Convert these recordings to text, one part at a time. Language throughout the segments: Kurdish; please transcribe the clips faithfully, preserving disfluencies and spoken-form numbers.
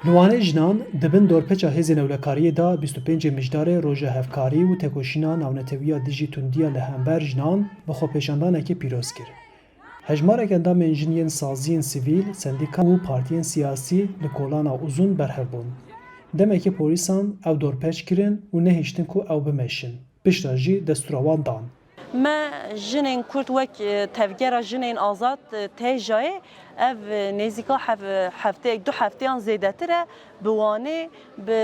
Li Wanê jinan di bin dorpêça Hêzên Ewlekariyê de bîst û pêncê Mijdarê roja hevkarî û tekoşîna navnetewiya dijî tundiya li hember jinan bi xwepêşandanekê pîroz kir. Hejmarek endamên jin yên saziyên sivîl, sendîka û partiyên siyasî li kolana uzun berhev bûn. Demekê polîsan ew dorpêç kirin û nehiştin ku ew bimeşin. Pişta jî destûra wan dan. Me jinên Kurd wek, e, tevgera jinên azad, e, tê jayê, ev, e, nêzîka hev-, hefteyek, du hefteyan zêdetir e, bi Wanê, bi,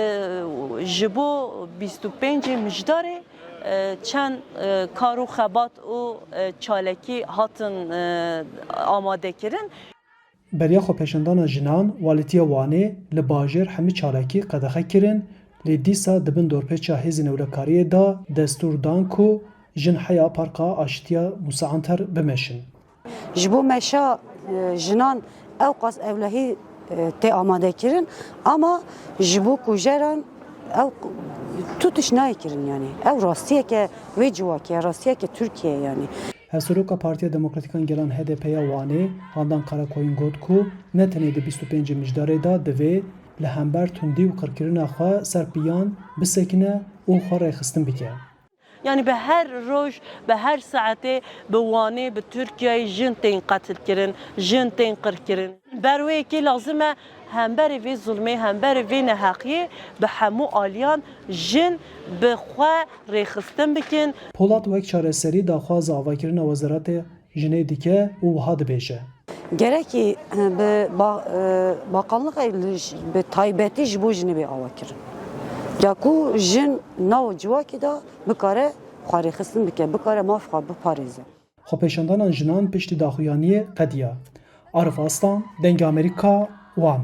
ji bo bîst û pêncê Mijdarê, e, çend, e, kar û xebat û, e, çalakî hatin, e, amadekirin. Beriya xwepêşandana jinan, Walîtiya Wanê li bajêr hemî çalakî qedexe kirin, lê dîsa di bin dorpêça Hêzên Ewlekariyê de destûr dan ku jin heya Parka Aştiya Musa Anter bimeşin. Ji bo meşa, e, jinan ewqas ewlehî, e, tê amadekirin, ama ji bo kujeran ew tu tişt nayê kirin, yanî ew rastiyeke wê civakê ye, rastiyeke Tirkiyeyê yanî. Hevseroka Partiya Demokratîkan Gelan H D P ya Wanê, Handan Karakoyun got ku ne tenê di bîst û pêncê Mijdarê de divê li hember tundî û qirkirina xwe ser piyan bisekine û xwe rêxistin bike. Yanî bi her roj, bi her saetê bi Wanê, bi Tirkiyeyê jin tên qetilkirin, jin tên qirkirin. Ber wê yekê lazim e hemberê vê zulmê, hemberê vê neheqiyê bi hemû aliyan jin bi xwe rêxistin bikin. Polat wek çareserî daxwaza avakirina Wezaretê Jinê dike û wiha dibêje. Gerekî, e, bi ba-, e, baqanlixê li j-, bi taybetî ji bo jinê bê avakirin. Ya ku jin nav civakê de bikare xwe rêxistin bike, bikare mafê xwe biparêze. Xwepêşandanan jinan piştî daxuyaniyê qediya. Arif Aslan, Dengê Amerîka, Wan.